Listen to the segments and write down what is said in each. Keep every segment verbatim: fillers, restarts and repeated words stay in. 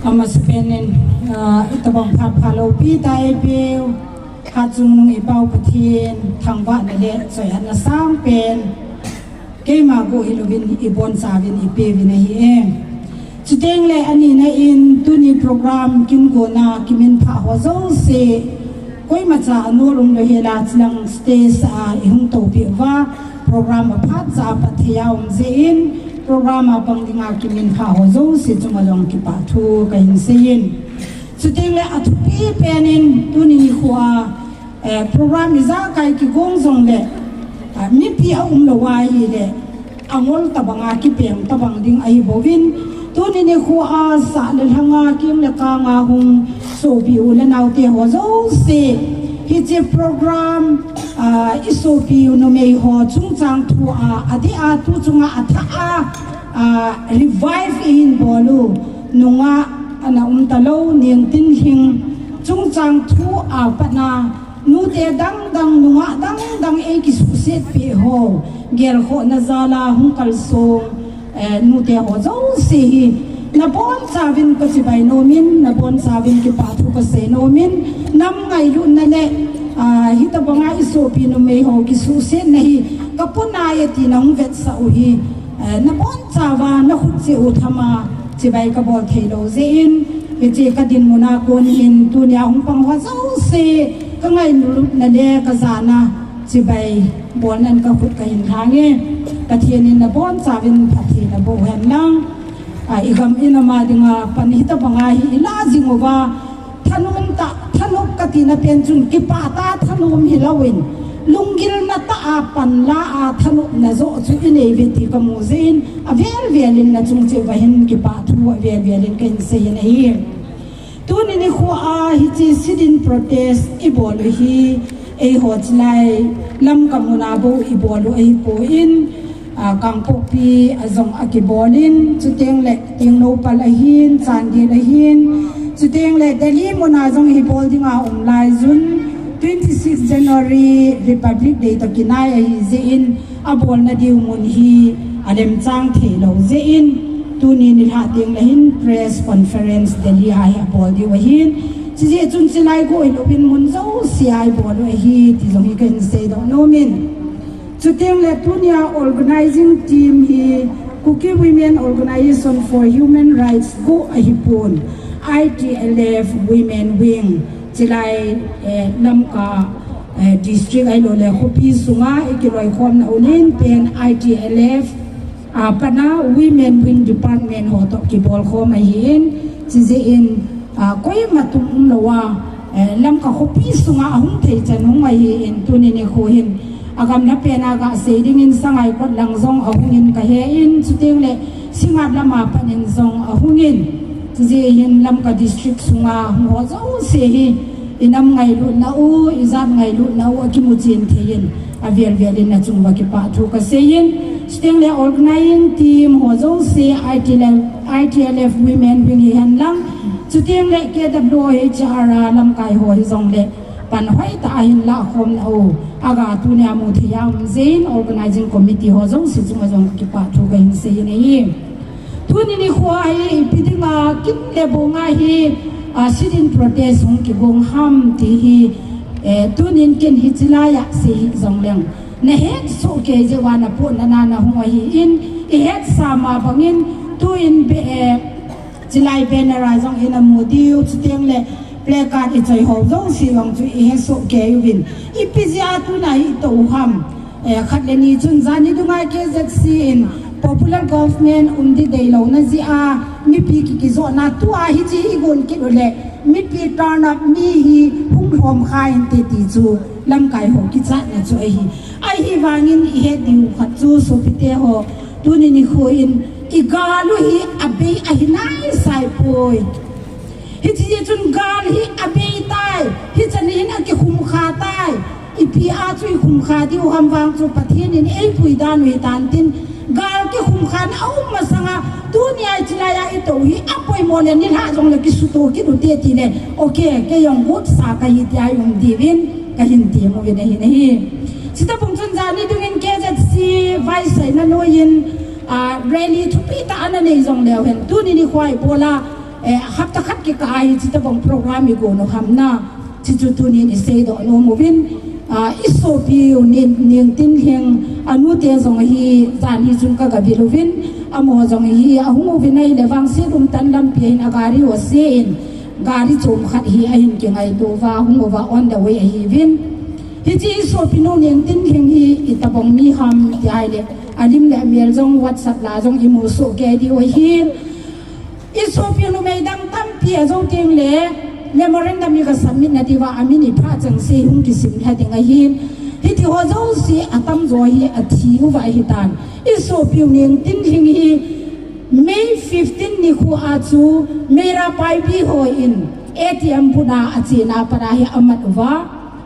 Amasapen in, ah, itobang phat phalou pi tai peu, Hachungnung i Pau Pathen, thangvahna le choi-atna sangpen, keima gu hilouvin ibonchauvin ipeuvin ahi e. Chuteng le anina in tuni program kin gona kiminphah ho jouse, koimacha anol umlou hela chilang stage a ihung toupi uva, program aphat cha a pat thei a um jeh in, program a pang dinga kiminphah ho jouse chunga jong kipah thu kahin seiyin. Chuteng le athupi pen in tuni nikho a, eh, program ijakai kigong jongle, ah, mipi aumlou ahile, angol tobanga kipeng tobang ding ahi bouvin, tuni nikho a sah le lhanga kem le kanga hung sopi u le naote ho jouse, hiche program, ah, isopi u numei ho chungchang thu a, adeh a tu chunga athah a, ah, revive ihin bol u, nungah ana umtalou, ningtin hing chungchang thu a patna, nute dangdang, nungah dangdang eikisuhsetpi ho, gelkhohna jal a hung kalsong, eh, nute ho jouse hi, nabonchauvin kachibai nomin, nabonchauvin kipah thu kasei nomin, nam ngailutna le, ah, hitobanga isopi numei ho kisuhsetna hi, kapuna e tina hung vetsah u hi, eh, nabonchauva nakhut cheh u thama, chibai kabol theilou jeh in, hiche kadinmun a kon in tunia hung pang ho jouse, kangailutna le kajana, chibai bolnan kakhut kahin lhange. Pathen in nabonchauvin phatthei naboh hen lang. Ah, igam inam a dinga pan hitobanga hi ilah jing uva, thanom tah, thanop katina pen chun kipah tah a thanom hilouvin, lunggilna tah a pan la a thanopna joh chu ineiuve ti kamu jeh in, avel vel in nachung cheh uva hin kipah thu avel vel in kahin seiyin ahi. Tuni nikho a hiche sit-in protest ibol u hi, eiho chilai Lamka muna bou ibol u ahipoi, ah, Kangpokpi a jong akibolin, chuteng le Tengnoupal ahin, Chandel ahin, chuteng le Delhi muna jong ibol dinga um laiyun, twenty six January Republic Day toh kinai ahi jeh in, abolna diu mun hi alemchang theilou jeh in, tuni nilhah teng le hin press conference Delhi a hi abol diu ahin, chujeh chun chilai gu hilouvin mun jouse a ibol u ahi ti jong hi kahin seidoh nomin. Chuteng le tunia organizing team hi Kuki Women Organization for Human Rights gu ahipon, I T L F Women Wing, chilai, eh, Lamka, eh, district ahilou le khopi sunga ikiloikhomna u len pen I T L F, ah, patna Women Wing Department ho toh kibolkhom ahin, chujeh in, ah, koima tum umlouva, eh, Lamka khopi sunga ahung thei chan hung ahin, tuni nikho hin, agamla pen a gasei dingin Sangaikot lang jong ahungin kahen, chuteng le Singngat lama pat in jong ahungin, chujeh hin Lamka district sunga hung ho jouse hi, inam ngailutna u, ijat ngailutna u akimuchen thei in, avel vel in nachung uva kipah thu kaseiyin, chuteng le organizing team ho jouse, I T L F, I T L F Women Wing hihen lang, chuteng le K W H R a lamkai ho hijongle, pan hoitah a hin lahkhomna u, aga tunia mu thei a um jeh in, organizing committee ho jouse chunga jong kipah thu kahin seiyin ahi. Tuni nikho a hi ipi dinga kin le bong a hi, ah, sit-in protest hung kigong ham ti hi, eh, tunin ken hiche laiya sei hih jongleng, nahetsoh kei jeh uva napohnat na nahung ahin, ihetsah ma bangin, tuin be, eh, chilai banner a jong inamu diu, chuteng le placard ichoi ho jouse jong chu ihetsoh kei uvin, ipi jeh a tuna hi itou u ham. Eh, khat le ni chun jani dunga K Z C in popular government um ding deilouna jeh a mipi ki, kijotna tua hiche hi igon kit u le mipi turn up mi hi hung lhom kha inte ti chu lamkai ho kichatna chu ahi. Ahivangin ihet diu khat chu sopite ho, tuni nikho in igal u hi abei ahi naisai poi. Hiche jeh chun gal hi abei tai, hichan hin akikhum kha tai. Ipi a chu ikhum kha diu ham vang chu Pathen in eipui dan u hitan tin, gal kikhum khan aum masanga, tunia hiche laiya itou hi apoimo le nilhah jongle kisuto kit ute tile, okay, kei jong gotsa kahi tia i um diuvin kahin tem uvin ahi nahi. Chutobang chun jani dungin K Z C vaisaina noiyin, ah, rally thupi tah ana nei jongleu hen, tuni nikho a ibola, Eh, hapta khat kikah a hiche tabang program igon u ham na, hichu tunin iseidoh nom uvin. Ah, isopiu Neng, Nengtinlhing, anute jong hi jan hi chun kagavil uvin. Amaho jong hi ahung uvin ahile Vangsetlum tan lampi a hin agari ho se in, gari chom khat hi ahin kingaito uva, ahung uva on the way ahiuvin. Hiche isopinu Nengtinlhing hi itabang mi ham ti ahile, alim le amel jong WhatsApp la jong imu soh kei diu ahin. Isopi numei dang tampi ajou tengle memorandum iga submit nadiuva amin iphah chengse hung kisim lha ding ahin. Hitiho jouse atamjo hi athi uva ahitan. Isopiu Nengtinlhing hi May fifteen nikho a chu Meira Paibi hon ATM booth a achena pat a hi amat uva.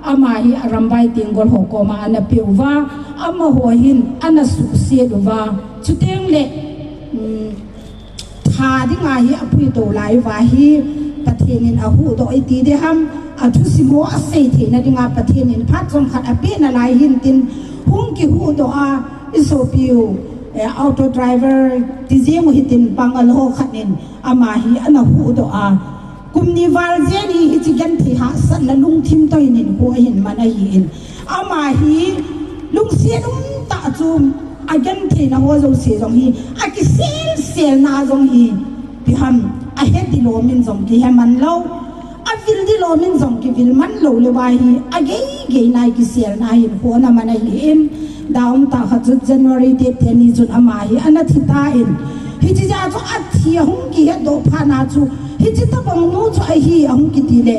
Ama hi Arambai Tenggol ho koma anapeh uva. Amaho hin anasuhset uva. Chutengle, um, tha dinga hi apuitou lai uva hi Pathen in ahuhdoh iti ding ham, athusim ho asei theina dinga Pathen in phat chomkhat apeh nalai hintin hung kihuhdoh a isopiu, eh, auto driver ti jeng u hitin Bangal ho khat in ama hi anahuhdoh a. Kum ni val jen hi hiche genthei hahsatna lungthim toh hin hinkho ahin man ahin. Ama hi lungset umtah chu agentheina ho jouse jong hi akisel selna jong hi ipi ham ahe tilou min jong kihe man lou. Avil tilou min jong kivil man lou leuva hi agei gei nai kiselna hinkho ana man ahin. Daum tah khat chu January date teni chun ama hi anathi tan. Hiche jeh a chu athi ahung kihetdoh phat na chu hiche tabang nu chu ahi ahung kiti le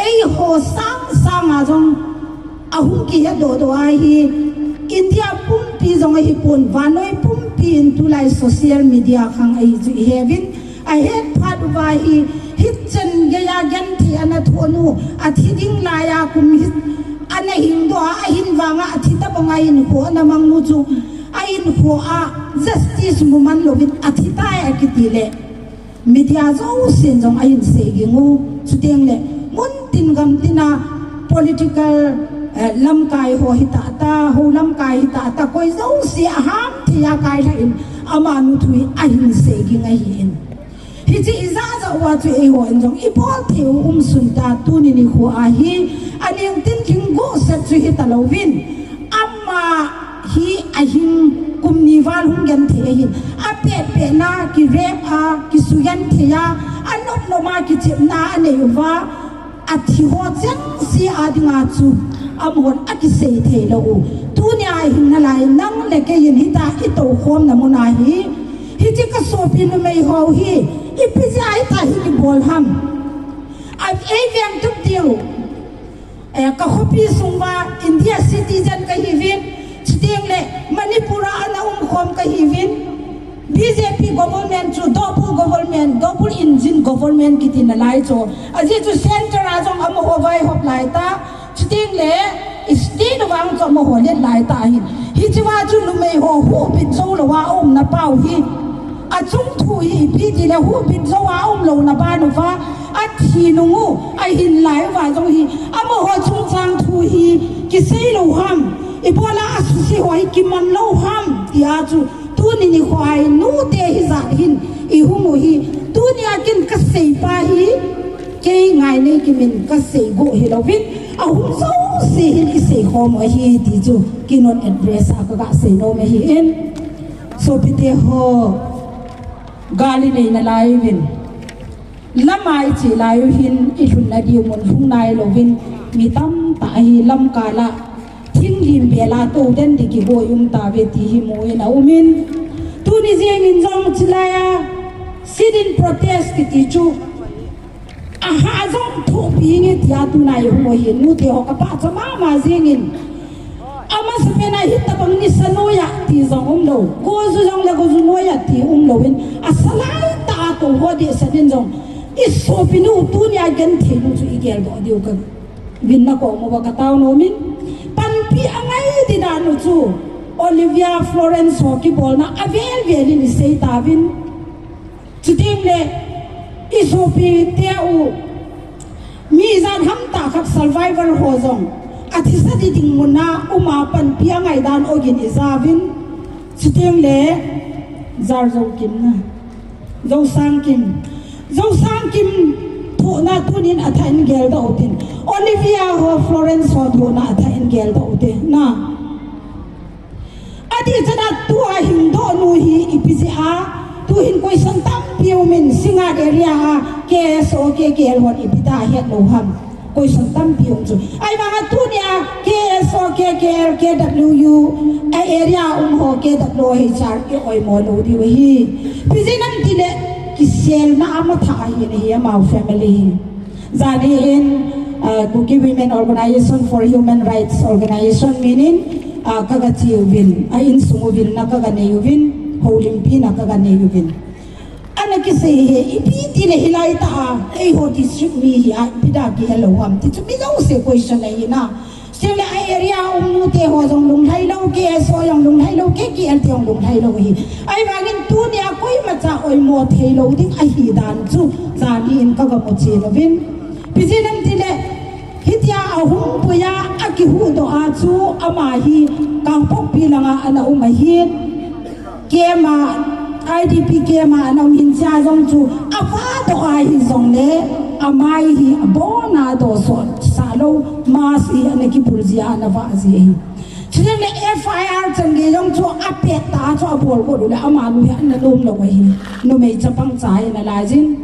eiho sang sanga jong ahung kihetdoh doh ahi. India pumpi jong ahipon, vannoi pumpi in tulai social media khang ahi chu iheuvin. Ahet phat uva hi, hichan geiya genthei ana thonu, athi ding laiya kum hi ana hingdoh a, ahin vanga athi tabanga hinkho ana mangnu chu ahinkho a justice mu man louvin athi tai akiti le media jousen jong ahin seiging u. Chutengle mun tin gam tina political, eh, lamkai ho hitah ta, hou lamkai hitah ta, koi jouse aham theiya kailhah in amanu thu hi ahin seiging ahin. Hiche ijat jat uva chu eihon jong ibol thei u umsun ta, tuni nikho a hi Anengtinlhing gohsep chu hitalouvin. Ama hi ahing kum ni val hung genthei ahin. Apehpehna ki rape a, kisugenthei a, anop nop a kichepna anei uva. Athiho chengse a dinga chu amahon akisei theilou u. Tunia ahing nalai nang le kei in hita itoukhomna mun a hi. Hiche kasopi numei ho hi ipi jeh a hita hi kibol ham. A, eiveng tup diu. Eh, kakhopi sung uva India citizen kahiuvin, chutengle Manipur a ana umkhom kahiuvin, BJP government chu double government, double engine government kiti nalai chu. Ajeh chu center a jong amaho vaihop laitah, chutengle state vang chu amaho let laitah ahin. Hichea chu numei ho huhbit jou louva aumna pau hi. Achung thu hi ipi tile huhbit jouva aumlouna ban uva, athi nung u, ahin lai uva jong hi, amaho chungchang thu hi kisei lou ham, ibola asuse ho hi kiman lou ham, tia chu tuni nikho a hi nute hijat hin ihung u hi, tunia kin kaseipa hi, kei Ngaineikim in kaseigoh hilouvin, ahung jouse hin iseikhom u ahi ti chu keynote address a kaga seinom ahin. Sopite ho, gal inei nalai uvin, lama iche lai u hin ilhunna diu mun lhung nailouvin, mi tamtah hi lamkal a thinglim bela tou den ding kiboi umtauve ti hi mun aumin. Tuni jengin jong chulaiya sit-in protest kiti chu ahah jong thohpi inge tia tunai hung u hi nute ho kapahcha mama jengin. Amasapena hitabang nisa noiya ti jong umlou, goju jongle goju noiya ti umlouvin, asalaitah a tou ho dehset in jong isopinu tunia gentheinu chu igeldoh diu kavinna kom uva katao nomin. Panpi angai ding dan u chu Olivia Florence ho kibolna avel vel in isei tauvin. Chutengle isopiteu mi ijat hamtah khat survivor ho jong athisa ding ding muna uma panpi angai dan ogin ijauvin. Chutengle jar jou kimna. Zosangkim. Zosangkim thohna tunin athah in geldoh utin. Olivia ho Florence ho thohna athah in geldoh utin. Na. Ati chana tua hingdoh nu hi ipi jeh a, tuhin question tampi umin Singngat area a K S O K K L hon ipi ta hetlou ham. Question tampi um chu. Ahivanga tunia K S O, K K L, K W U, a area um ho K W H R i oimo lou diu ahi. Ipi jeh ham itile kiselna amathah ahi, ahi amau family hi. Jani in, uh, Kuki Women Organization for Human Rights Organization min in, uh, kaga che uvin, a insung uvin na kaga nei uvin, houlimpi na kaga nei uvin. Ana kisei hi, ipi tile hilai tah a, eiho district mi hi a, ipi dia kihelou ham. Ti chu mi jouse question ahi na. Chule a area um nute ho jong lunglhai lou, K S O jong lunglhai lou, K K L te jong lunglhai lou hi. Ahivangin tunia koimacha oimo theilou ding ahi dan chu, jani in kaga muchen uvin. Ipi jeh ham itile, hitia ahung puiya, akihuhdoh a chu, ama hi Kangpokpi langa ana um ahin. Camp a, I D P camp a ana um hin, chea jong chu, avahdoh ahi jongle, amai hi abona dohsah lou, mask hi ana kibul jia ana vah ji ahi. Chule F I R chan gei jong chu apet tah a chu abol got uleh amanu hi ana nom lou ahi. Numei chapang cha hi ana lai jin.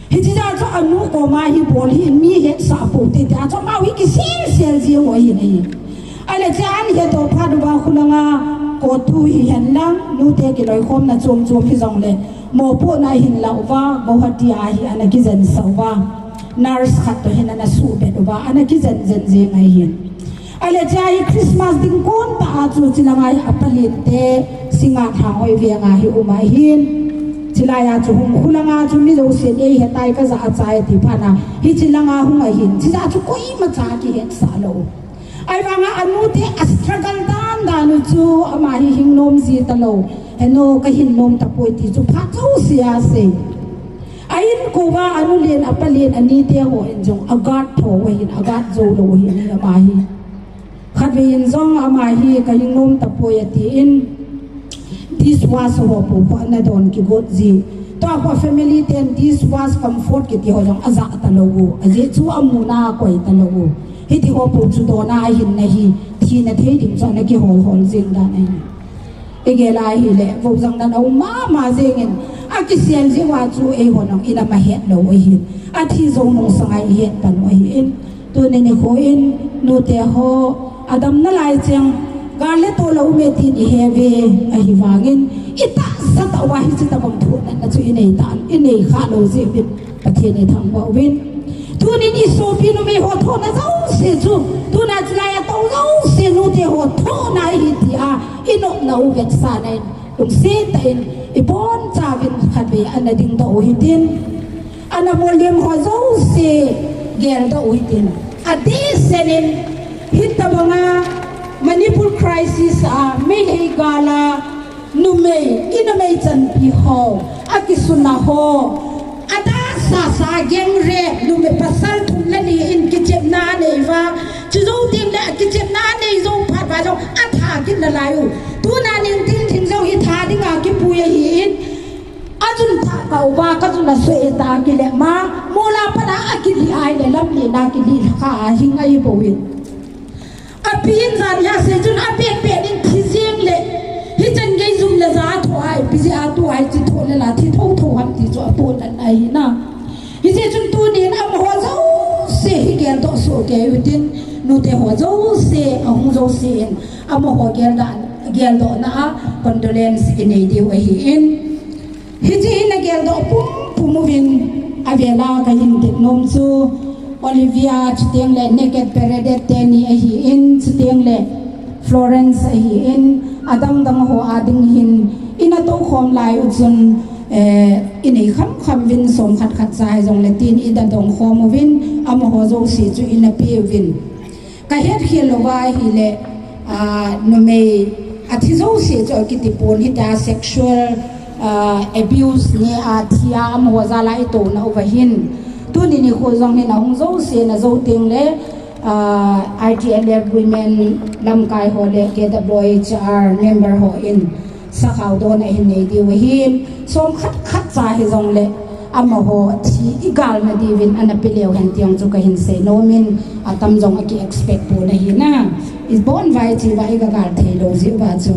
Hiche jeh a chu anu koma hi bol hi mi hetsah pou te, tia chu amau hi kiselsel jing u ahi. Ahile chea ana hedoh phat uva khulanga kothu hihen lang, nute kiloikhomna chom chom hijongle, mopohna ahin lah uva, Guwahati a hi ana kijensah uva. Nurse khat toh hin ana suhbet uva, ana kijen jen jing ahin. Ahile chea hi Christmas ding kon tah a chu chilanga hi apalen te Singngat Lhanghoi veng a hi um ahin. Chilai a chu hung khulanga chu mi jousen eihetai, kajah achai ati phat na. Hiche langa hung ahin. Chijeh a chu koimacha kihetsah lou. Ahivanga anute a struggle dan dan u chu ama hi hing nom ji talou. Henu kahin nom tapoi ti chu phat jouse a asei. A inkoa anu len apa len anite ho in jong a guard tho u ahin, a guard jou lou u ahin ama hi. Khatvei in jong ama hi kahing nom tapoi atin, dishwash ho pou ho ana don kigot ji. Tua ho family ten dishwash, comfort kiti ho jong ajah talou u. Ajeh chu amuna akoi talou u. Hiti ho pou chu dona ahin na hi, thina thei ding chu ana kihol hol jing dan ahi. Igel a ahile, vojang nan aum mama jengin, akisel jeh uva chu eihon jong inam ahet lou u ahin. Athi jou nung sanga ihet pan u ahin. Tuni nikho in, nute ho, adam nalai cheng, gal le tol a um e tin ihe uve, ahivangin, itahsa tah uva hiche tobang thunatna chu inei tan, inei kha lou jeh uvin, Pathen ithangvah uvin. Tunin isopi numei ho thohna jouse chu, tuna chulai a tou jouse nute ho thohna ahi tia, inopna u vetsahna in, lungset tah in, ibonchauvin khatvei ana dingdoh u hitin. Ana molhem ho jouse geldoh u hitin. Adehset in, hitobanga Manipur crisis a, Meitei gal a, numei, inumei chanpi ho, akisuna ho, adasasa gang rape, numei pasal thum le ni in kichepna anei uva, chujou tengle kichepna anei jou phat uva jong atha kit nalai u. Tuna ning ting ting jong hi tha dinga kipui ahin, ajun tha kah uva, kajun asoi ta kile ma, mol a pat a akilih ahile lamlen a kilih kha a hing ahi bouvin. Api in jan hia sei chun apet pet in thi jeng le, hichan gei jum le ja athoh a, ipi jeh a tua hiche thoh le la thi thotho ham ti chu apohnatna ahi na. Hijeh chun tunin amaho jouse hi geldoh soh kei utin, nute ho jouse, ahung jouse in, amaho geldoh, geldohna a condolence inei diu ahin. Hiche hi ana geldoh pumpum uvin, avel a kahin tet nom chu, Olivia, chutengle Naked Paraded teni ahin, chutengle Florence ahin, adang dang ho a ding hin, ina toukhom lai u chun, eh, inei kham kham uvin, som khat khat cha hijongle tin ina dong khom uvin, amaho jouse chu ina pe uvin. Kahet khel louva ahile, ah, numei athi jouse chu akiti pon hitia sexual, ah, abuse nge athi a amaho jal a itouna uva hin. Tuni nikho jong hin ahung jouse na jou tengle, ah, I T L F women lamkai ho le K W H R member ho in Sakhao don ahin nei diu ahin, som khat khat cha hijongle, amaho thi igalna diuvin ana pe leu hen ti jong chu kahin sei nom in, atam jong aki expect pon ahi na. Ibon vai chi uva iga gal thei lou jiu va chu.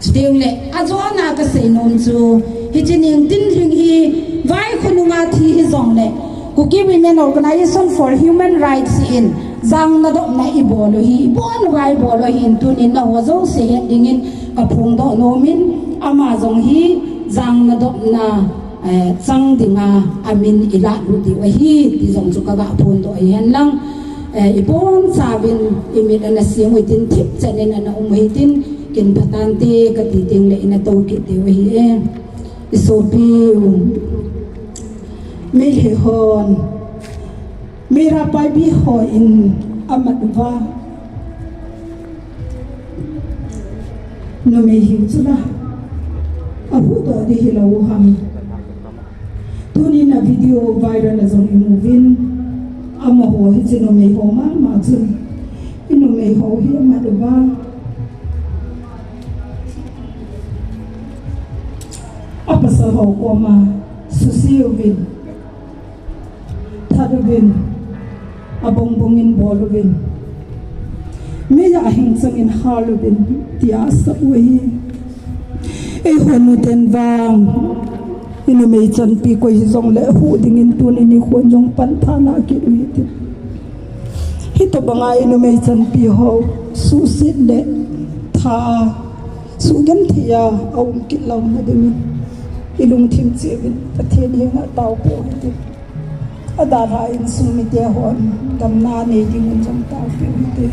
Chuti jongle, ajona kasei nom chu, hiche Ningtinlhing hi, vai khonunga thi hijongle, Kuki Women Organisation for Human Rights in, jangna dopna ibol u hi, ibon uva ibol u ahin, tunin nangho jouse het dingin, kaphongdoh nom in, ama jong hi, jangna dopna, eh, chang dinga, amin ilah lut diu ahi, ti jong chu kaga phongdoh ahi henlang, eh, ibonchauvin, imit ana sing u hitin, thipchan in ana um u hitin, kin phatante, kati tengle ina toukit diu ahi e. Isopiu, Meitei hon, Meira Paibi hon amat uva, numei hiu chula, ahuhdoh ding hilou ham. Tunin a video viral a jong imu uvin, amaho hiche numei ho mama chun, inumei ho hi amat uva, apasal ho koma suse uvin, that uvin, abongbong in bol uvin, meiya ahing chang in hal uvin, tia asah u ahi. Eiho nuten vang, inumei chanpi koi hijongle, huh dingin tuni nikhon jong pantha lah kit u hite. Hitobanga inumei chanpi ho, suhset le tha, suhgenthei a, aum kit louna dingin, ilungthim cheh uvin, Pathen henga taopeh u hite. Adalhah insung mite hon, damna nei dingin jong taopeh u hite.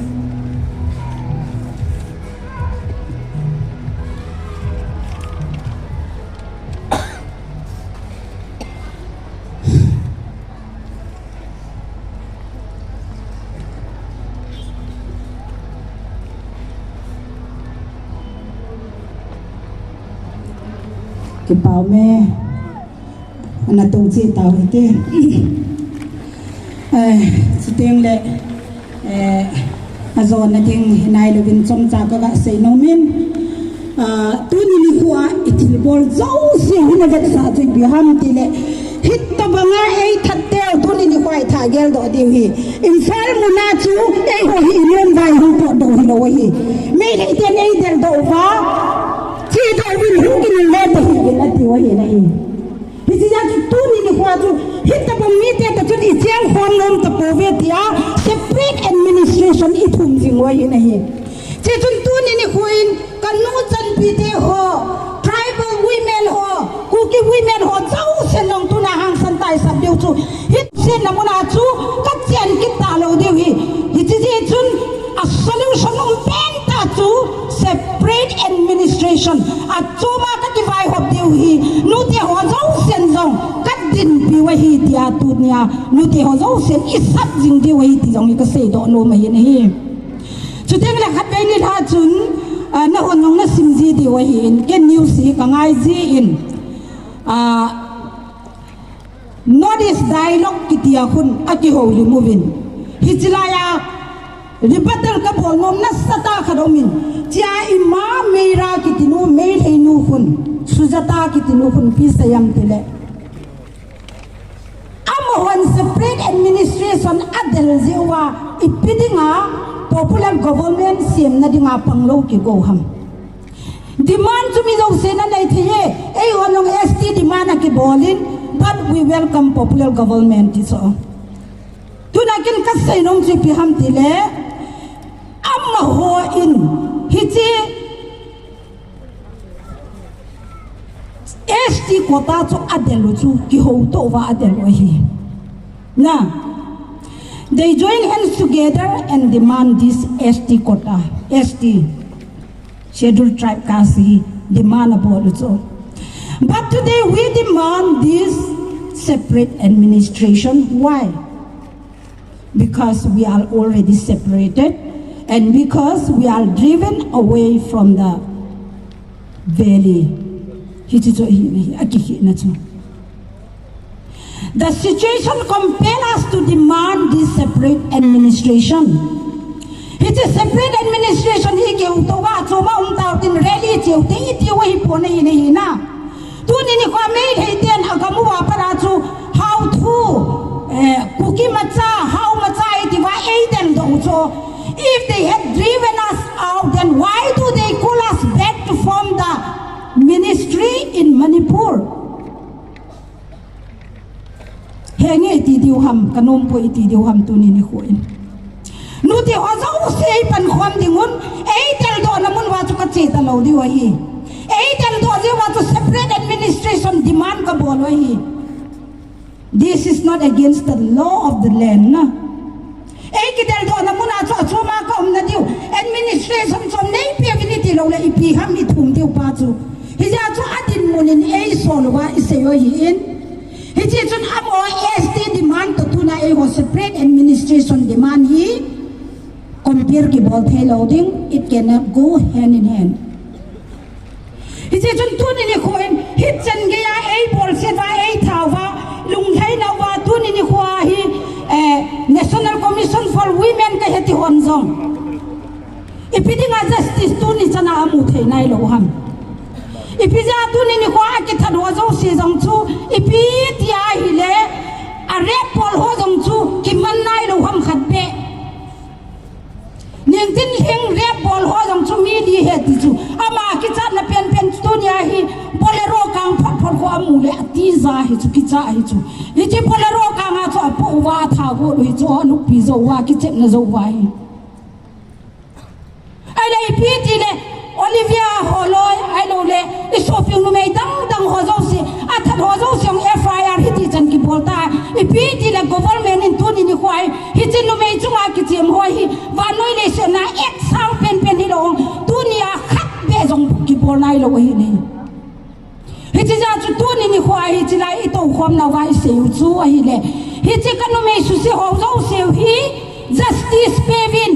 Kipah ume. Ana tou cheh tau hite. Eh, chutengle, eh, ajona ding hinai louvin chomcha kaga sei nom in. Ah, tuni nikhoa ithilbol jouse hi navetsah chu ipi ham tile, hitobanga eithat teu tuni nikhoa itha geldoh diu hi. Imphal muna chu eiho hi inom uva ihung potdoh hilou ahi. Meitei ten eideldoh uva, chedoh uvin hung kinungle tahih uvin atiu ahi nahi. Hiche jeh a chu tuni nikhoa chu, hitobang mite toh chun icheng khom nom tapouve tia, separate administration ithum jing u ahi nahi. Hiche chun tuni nikho in, kanu chanpite ho, tribal women ho, Kuki women ho, jousen jong tuna hangsan tah isap diu chu, hiche na muna chu, kachen kit talou diu hi. Hiche jeh chun, a solution um pentah chu, separate administration, achoma kakivaihop diu hi, nute ho jousen jong, kadinpi u ahi tia tunia, nute ho jousen isap jing diu ahi ti jong hi kaseidoh nom ahi nahi. Chutengle khatvei nilhah chun, ah, nahon jong nasim ji diu ahin, ken news hi kangai jin, ah, North East Dialogue kitia khun akihoulim uvin. Hiche laiya rebuttal kabol nom nasatah khat aumin. Chea ima Meira kitinu, Meiteinu khun, Sujata kitinu khun ipi asei em tile, amahon separate administration adel jeh uva ipi dinga popular government semna dinga panglou kigo ham. Demand chu mi jousen anei thei e, eihon jong S T demand akibolin, but we welcome popular government ti chu. Tuna ken kasei nom chu ipi ham tile, amahon hiche S T quota chu adel u chu kihouto uva adel u ahi. Na, they join hands together and demand this S T quota, S T. Scheduled Tribe Caste hi demand abol u chu. But today we demand this separate administration. Why? Because we are already separated and because we are driven away from the valley. Hiche chu hi, hi, akikhehna chu. The situation compel us to demand this separate administration. Hiche separate administration hi keu tou a chu ma um tau tin rally cheu te i tiu ahi pon ahi na hi na. Tuni nikho a Meitei ten agam uva pat a chu how to, eh, Kuki macha, how macha i ti uva ei del doh u chu. If they had driven us out, then why do they call us back to form the ministry in Manipur? Henge i ti diu ham, ka nom poi i ti diu ham tuni nikho in. Nute ho jouse ei pankhom ding un, ei del doh na mun uva chu ka che talou diu ahi. Ei del doh jeh uva chu separate administration demand ka bol u ahi. This is not against the law of the land na. Ei kidel doh na mun a chu achom a ka um na diu. Administration chu nei pe uvin i ti lou le ipi ham i thum diu pa chu. Hijeh a chu adinmun in ei sol uva i sei u ahi in. Hiche chun amaho S T demand toh tuna eiho separate administration demand hi compare kibol thei lou ding, it cannot go hand in hand. Hiche chun tuni nikho in hichan geiya ei bolset uva, ei tha uva, lunglhaina uva, tuni nikho a hi, eh, National Commission for Women ka heti hon jong ipi dinga justice tuni chan a amu thei nailou ham? Ipi jeh a tuni nikho a kithat ho jouse jong chu ipi tia hile a rape bol ho jong chu kiman nailou ham khat beh? Ningtinlhing rape bol ho jong chu mi li he ti chu. Ama kichatna penpen chu tunia hi Bolero kang phot phot kho amu le atija hi chu, kicha hi chu. Hiche Bolero kang a chu apoh uva atha got u hi chu, anupi jou uva, kichepna jou uva hi. Ahile ipi tile Olivia holoi, ahilou le i sopi u numei dang dang ho jouse, athat ho jouse jong F I R hiti chan kibol ta. Ipi tile government in tuni nikho a hi, hiche numei chunga kichem ho hi, vannoi leiset a act sang penpen hilou, tunia khat beh jong kibol nailou ahi ne. Hiche jeh a chu tuni nikho a hi, hiche lai i toukhom nauva i sei u chu ahile, hiche ka numei suse ho jouse u hi justice peuvin,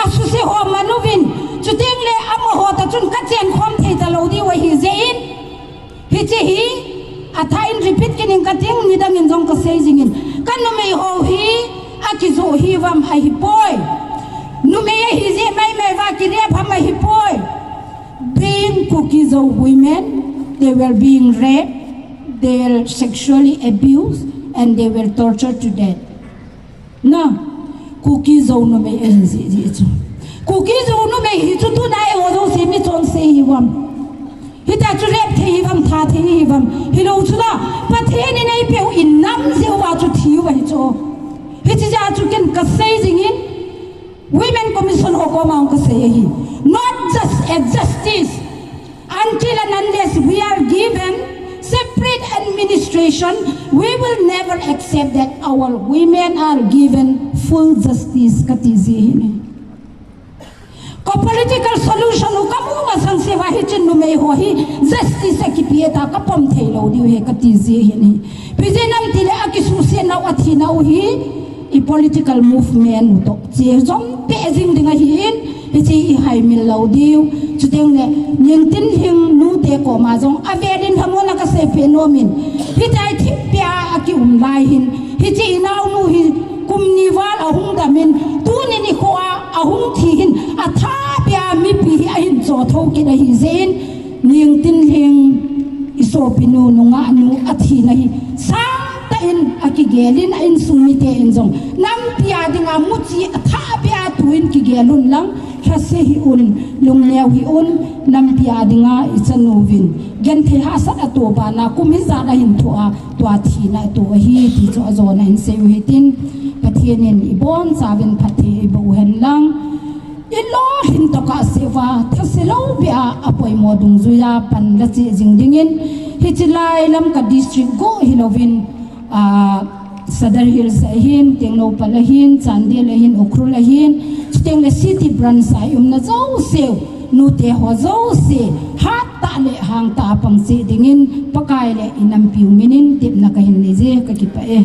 asuse ho man uvin, chuteng le amaho toh chun ka chenkhom thei talou diu ahi jeh in, hiche hi atha in repeat kit ing kating, nidang in jong ka sei jing in, ka numei ho hi akijoh hi uvam ahipoi. Numei ahi jeh maimai uva ki rape ham ahipoi. Being Kuki Zo women, they were being raped, they were sexually abused, and they were tortured to death. Na, Kuki Zo numei ahi jeh jeh chu. Kuki Zo numei hi chu tuna eiho jouse mi chonse hi uvam. Hitia chu rape thei hi uvam, tha thei hi uvam. Hilou chu la, Pathen in eipeh u in nam jeh uva chu thi u ahi chu. Hiche jeh a chu ken ka sei jing in, Women Commission ho koma hung ka sei ahi. Not just a justice. Until and unless we are given separate administration, we will never accept that our women are given full justice, kati ji ahi ne. Ka political solution u kamu masang seh uva hiche numei ho hi justice akipe ta ka pom thei lou diu ahi kati ji ahi ne. Ipi jeh ham tile akisuhset nau, athi nau hi i political movement u toh che jom peh jing ding ahi in, hiche i haimil lou diu. Chuteng le, Ningtinlhing nute koma jong avel in lhamon a ka seipeh nom in, hitia thipbeh a aki um lai hin, hiche i naonu hi kum ni val ahung dam in, tuni nikho a ahung thi hin, athahbeh a mipi hi ahin cho thou kit ahi jeh in, Ningtinlhing i sopinu nungah nu athina hi sangtah in akigel in, a insung mite in jong nampi a dinga muchi athahbeh a tu in kigel un lang, lhase hih un, lungneo hih un, nampi a dinga i chanu vin genthei hahsat ato bana kum hijat ahin thoh a, tua thina ato ahi ti chu ajona in sei u hitin, Pathen in ibonchauvin phatthei eiboh u hen lang. I lolhin tokah seh uva, thase lou beh a, apoimo dungjuia pan la cheh jing dingin, hiche lai Lamka district go hilouvin, ah, Sadar Hills ahin, Tengnoupal ahin, Chandel ahin, Ukhrul ahin, chuteng le city branch a i umna jouse u, nute ho jouse, hattah le hangtah a pang cheh dingin, Pakai le i nampiu min in tepna kahin nei je, kakipah e.